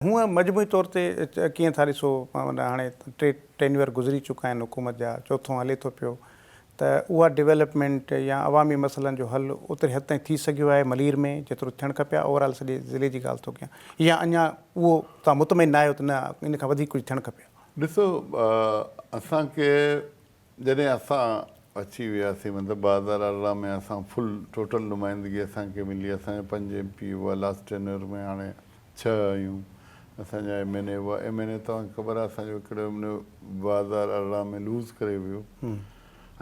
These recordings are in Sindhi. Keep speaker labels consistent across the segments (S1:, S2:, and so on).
S1: هونء مجموعي طور تي ڪيئن ٿا ڏسو معنيٰ هاڻي ٽي ٽينيوئر گذري چڪا آهن حڪومت جا چوٿون هلي ٿو پيو ته اها ڊولپمينٽ يا عوامي مسئلن جو حل اوتري حد تائين ٿي سگهيو آهي ملير ۾ جيترو ٿيڻ کپي ها اوور آل سڄي ضلعي جي ڳالهه ٿو ڪيان يا اڃا اهو توهان مطمئن ناهيو ته نه ان کان وڌيڪ ڪجهه ٿيڻ کپي ها.
S2: ڏسو اسان کي جڏهن اسان اچي وياسين مطلب 2018 ۾ اسان فل ٽوٽل نمائندگي اسان کي ملي اسان جا پنج ايم پي هئا لاسٽ ٽينر ۾ هاڻي ڇهه آهيون اسان جا ايم اين اي هئا ايم اين اي توهان کي خبر آهي اسان جو هڪڙو ايم اين اي 2018 ۾ لوز ڪري ويو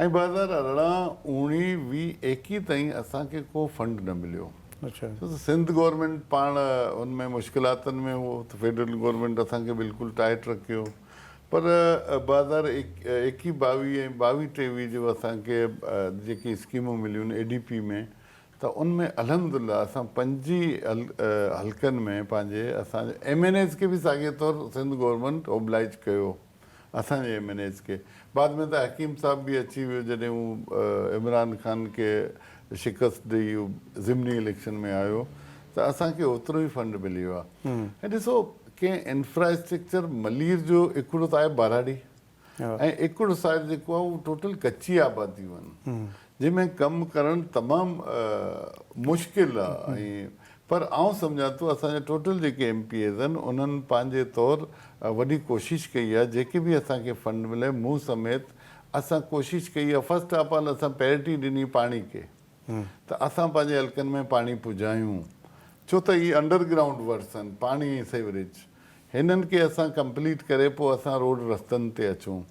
S2: ۽ 2018 اوڻيهه 20 ايڪيهه تائين اسان کي ڪو فنڊ نه مليو ڇو ته سنڌ گورنمينٽ پاڻ ان ۾ مشڪلاتن ۾ هو ته فيڊرل گورنمينٽ اسان کي بلڪل ٽائيٽ رکيو پر 2021 22 ۽ 22 23 جو اسان کي جيڪي اسڪيمون مليون اي ڊي پي ۾ ته ان ۾ الحمدلله اسان پنجي حلقن ۾ پنهنجي اسان جي ايم اين ايز کي به ساڳي طور سنڌ گورنمينٽ اوبلائيج ڪيو اسان جي ايم اين ايز کي بعد ۾ ته حڪيم صاحب به اچي ويو جڏهن هو عمران خان کي شڪست ڏئي هو ضمني اليڪشن ۾ آيو ته اسان کي اوترو ئي فنڊ ملي ويو آهي ۽ ڏسو ڪنهن انفراسٽرڪچر ملير جو هڪڙو ته آهي ٻهراڙي ۽ هڪڙو سائيڊ جيڪو آهي اهو ٽوٽل ڪچي آباديون آهن جنهن ۾ ڪم ڪرڻ تمام مشڪل آهي ۽ پر آئون سمجهان ٿو اسان جا ٽوٽل جيڪي ايم پي ايز آهن انهن پنهنجي طور وڏي ڪوشش ڪئي آهي جيڪي به اسان کي فنڊ ملي مون سميت اسان ڪوشش ڪئي آهي فرسٽ آف آل اسان پيرٽي ڏني پاڻي کي ته اسان پنهنجي حلقن ۾ پاڻي پڄايون ڇو ته هي انڊر گرائونڊ ورڪس آهن پاڻي ۽ سيوريج هنن کي اسان ڪمپليٽ ڪري پوء اسان روڊ رستن تي اچون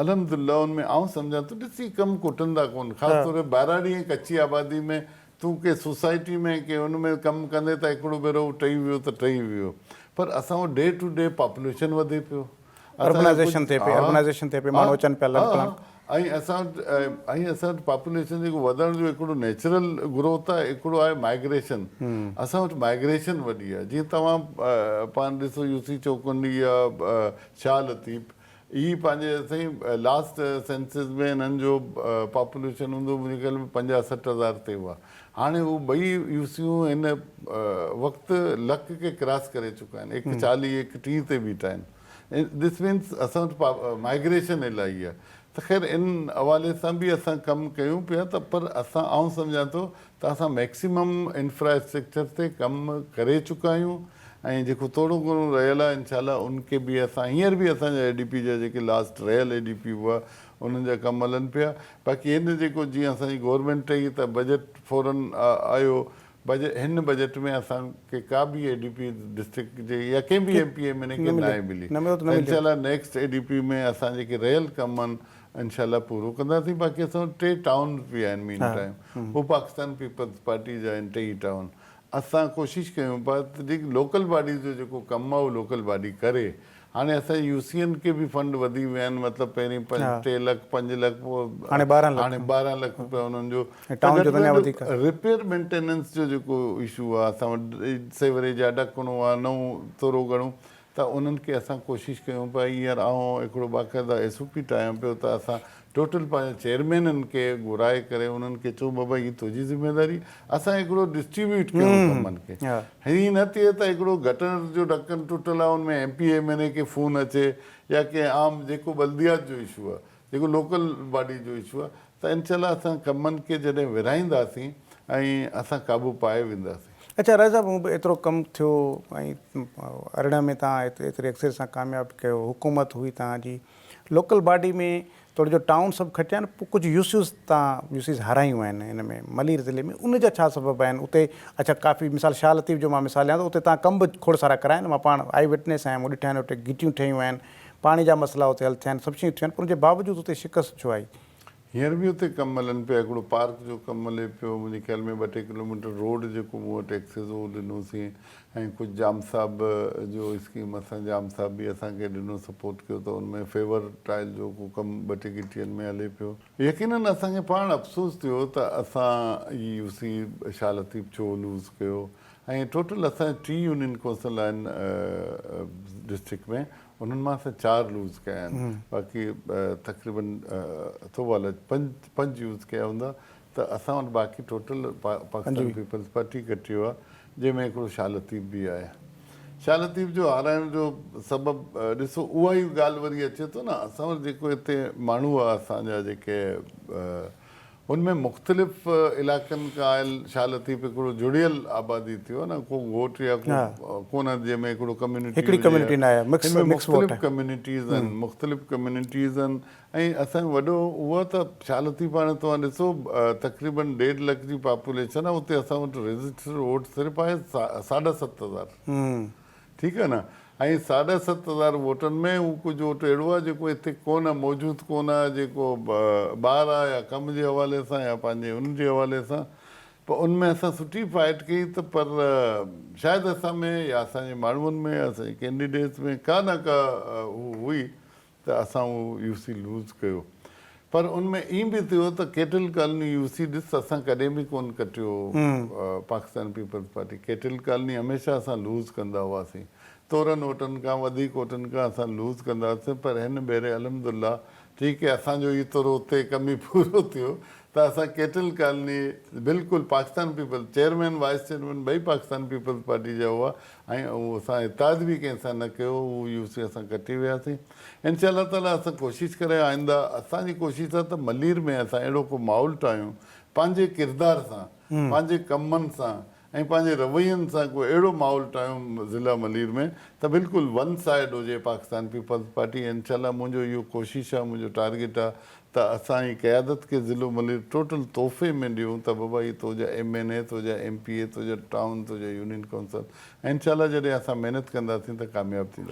S2: الحمدلله ان ۾ آئون سمجهان ٿو ڏس هي ڪم ڪٽندا ڪون خاص طور ٻهراڙي ۽ ڪچي آبادي ۾ تون ڪي سوسائٽي ۾ ڪي ان ۾ ڪم ڪندي ته هڪڙو ڀيرو هو ٽهي ويو ته ٽهي ويو پر اسان وٽ ڊي ٽو ڊي پاپوليشن وڌي پيو
S1: اربنائيزيشن ٿئي پئي اربنائيزيشن ٿئي پئي ماڻهو اچن پيا لڏ پلاڻ.
S2: ۽ اسان وٽ ۽ اسان وٽ پاپوليشن جيڪو وڌڻ جو هڪڙو نيچرل گروٿ آهي هڪڙو آهي مائگريشن اسان وٽ مائگريشن وڏي آهي جيئن توهان پاڻ ڏسو يو سي چوڪنڊي يا شاهه لطيف هي پنهنجي سائين لاسٽ سينسز ۾ هنن جو پاپوليشن هوندو منهنجي خيال ۾ 50 60 هزار تي هئا هاڻي هو ٻئي يو سيون هن وقت لک کي ڪراس ڪري چڪا آهن هڪ 40 هڪ 30 تي بيٺا آهن This means اسان وٽ مائگريشن الاهي آهي ته خير ان حوالي سان به اسان ڪم ڪيون پيا ته پر اسان آئون سمجهان ٿو ته اسان ميڪسيمم انفراسٽرڪچر تي ڪم ڪري چڪا آهيون ۽ جيڪو ٿورو گهڻو رهيل آهي انشاء الله ان کي به اسان هينئر به اسان جا اي ڊي پي جا جيڪي لاسٽ رهيل اي ڊي پي هئا انهن جا ڪم هلن پيا باقي هن جيڪو جيئن اسان جي گورنمينٽ ٺهي ته بجيٽ فورن آيو بجيٽ هن بجيٽ ۾ اسان کي ڪا به اي ڊي پي ڊسٽرڪٽ جي يا ڪنهن به ايم پي ايم اين اي کي ناهي ملي ته انشاء الله نيڪسٽ اي ڊي پي ۾ اسان جيڪي رهيل ڪم آهن انشاء الله پورو ڪنداسين باقي اسان وٽ ٽي ٽائونز به آهن مين ٽائيم هو پاڪستان پيپلز پارٽي جا آهن ٽئي ٽائون اسان ڪوشش ڪيون پيا ته جيڪي لوڪل باڊيز جو جيڪو ڪم آهي اهو لوڪل باڊي ڪري هاڻي اسان جي يو سي اين کي به فنڊ وڌي ويا آهن مطلب پهرين 3 لک 5 لک پوء
S1: هاڻي 12
S2: لک هاڻي 12 لک روپيا انهن جو ته گهٽ ۾ گهٽ رپيئر مينٽيننس جو جيڪو اشو آهي اسان وٽ سيوريج آهي ڍڪڻو آهي نئون ٿورو گهڻو ته انهن کي اسان ڪوشش ڪيون پيا هينئر آئون هڪڙو باقاعده ايس او پي ٺاهيان پيو ته اسان ٽوٽل پنهنجي چيئرمينن کي گهرائي ڪري انهن کي چئون بابا هي تنهنجي ذميواري اسان هڪڙو ڊسٽريبيوٽ ڪيون ڪمن کي هي نه ٿئي ته هڪڙو گٽر جو ڍڪڻ ٽٽل آهي ان ۾ ايم پي ايم اين اي کي فون اچي يا ڪنهن عام جيڪو بلديات جو اشو آهي جيڪو لوڪل باڊي جو اشو آهي ته انشاء الله اسان ڪمن کي جڏهن ورهائينداسين ۽ اسان قابو پائي وينداسين.
S1: اڇا راء صاحب هون به ايترو ڪم ٿيو ۽ 18 ۾ توهان ايتري اڪثريت سان ڪامياب ڪيو حڪومت هئي توهان جي لوڪل باڊي ۾ توڙي جو ٽائون سڀ کٽيا آهن پوء ڪجهه يو سيز تان يو سيز هارايون آهن ان ۾ ملير ضلعي ۾ ان جا ڇا سبب آهن اتي اڇا ڪافي مثال شاهه لطيف جو مان مثال ڏيان ٿو اتي تان ڪم به کوڙ سارا ڪرايا آهن مان پاڻ آئي وٽنيس آهيان مون ڏٺا آهن اتي گهٽيون ٺهيون آهن پاڻي جا مسئلا اتي حل ٿيا آهن سڀ شيون ٿيون آهن پر ان جي باوجود اتي شڪست ڇو آئي؟
S2: هينئر به اتي ڪم هلن پيا هڪڙو پارڪ جو ڪم هلي پيو منهنجي خيال ۾ ٻه ٽي ڪلوميٽر روڊ جيڪو مون وٽ ايڪسيس هو ڏنوسين ۽ ڪجهه ڄام صاحب جو اسڪيم اسان ڄام صاحب به اسان کي ڏنو سپورٽ ڪيو ته ان ۾ فيور ٽائل جو ڪو ڪم ٻه ٽي گهٽين ۾ هلي پيو. يقينن اسان کي پاڻ افسوس ٿيو ته اسان هي يو سي شاهه لطيف ڇو لوز ڪيو ۽ ٽوٽل اسان جا ٽي يونين ڪونسل آهن ڊسٽرڪٽ ۾ انهن مان اسان چار لوز ڪيا آهن باقي تقريبن توبه الله پنج يوز ڪيا هوندا ته اسان وٽ باقي ٽوٽل پاڪستان پيپلز پارٽي کٽيو آهي جنهن ۾ هڪڙو شاهه لطيف به آهي. شاهه لطيف جو هارائڻ جو سبب ڏسو اها ئي ڳالهه وري اچي ٿو نه اسان وٽ جيڪو هتي ماڻهو آ اسان جا جيڪي ان ۾ مختلف علائقن کان آيل شاهه لطيف هڪڙو جڙيل آبادي ٿيو نه ڪو ڳوٺ يا ڪو ڪونه جنهن ۾ هڪڙو ڪميونٽي
S1: هڪڙي ڪميونٽي نه آهي مڪس مڪس ووٽ
S2: مختلف ڪميونٽيز آهن مختلف ڪميونٽيز آهن ۽ اسان جو وڏو اهو ته شاهه لطيف هاڻي توهان ڏسو تقريبن ڏيڍ لک جي پاپوليشن آهي اتي اسان وٽ رجسٽرڊ ووٽ صرف آهي ساڍا 7000 ٺيڪ آهي نه ۽ ساڍا 7000 ووٽن ۾ هو ڪجهه ووٽ اهڙو آهي جيڪو هتي ڪونه موجود ڪونه آهي جيڪو ٻاهر آهي يا ڪم جي حوالي سان يا پنهنجي ان جي حوالي سان پر ان ۾ اسان سٺي فائٽ ڪئي ته پر شايد اسان ۾ يا اسان جي ماڻهن ۾ اسان جي ڪينڊيڊيٽس ۾ ڪا نه ڪا هو هئي ته اسان اهو يو سي لوز ڪيو پر ان ۾ ائين به ٿيو ته ڪيٽل ڪالوني يو سي ڏس اسان ڪڏهن به ڪونه ڪٽيو Pakistan Peoples Party cattle colony هميشه اسان لوز ڪندا هئاسين تورن ووٽن کان وڌيڪ ووٽن کان اسان لوز ڪندا هئاسين پر هن ڀيري الحمدلله ٺيڪ هي اسان جو ايترو اتي ڪم ئي پورو ٿيو ته اسان ڪيٽل ڪالوني بلڪل Pakistan peoples chairman vice chairman ٻئي پاڪستان پيپلز پارٽي جا هئا ۽ اهو اسان اتحاد به ڪنهن سان نه ڪيو اهو يو سي اسان ڪٽي وياسين انشاء الله تعالي اسان ڪوشش ڪري آئنده اسان جي ڪوشش آهي ته ملير ۾ اسان اهڙو ڪو ماحول ٺاهيون پنهنجي ڪردار سان پنهنجي ڪمن سان ۽ پنهنجي روين سان ڪو اهڙو ماحول ٺاهيون ضلع ملير ۾ ته بلڪل ون سائيڊ هجي پاڪستان پيپلز پارٽي انشاء الله منهنجو اهو ڪوشش آهي منهنجو ٽارگيٽ آهي ته اسان هي قيادت کي ضلعو ملير ٽوٽل تحفي ۾ ڏيون ته بابا هي تو جا ايم اين اي تو جا ايم پي اي تو جا ٽائون تو جا يونين ڪائونسل ۽ انشاء الله جڏهن اسان محنت ڪنداسين ته ڪامياب ٿينداسين.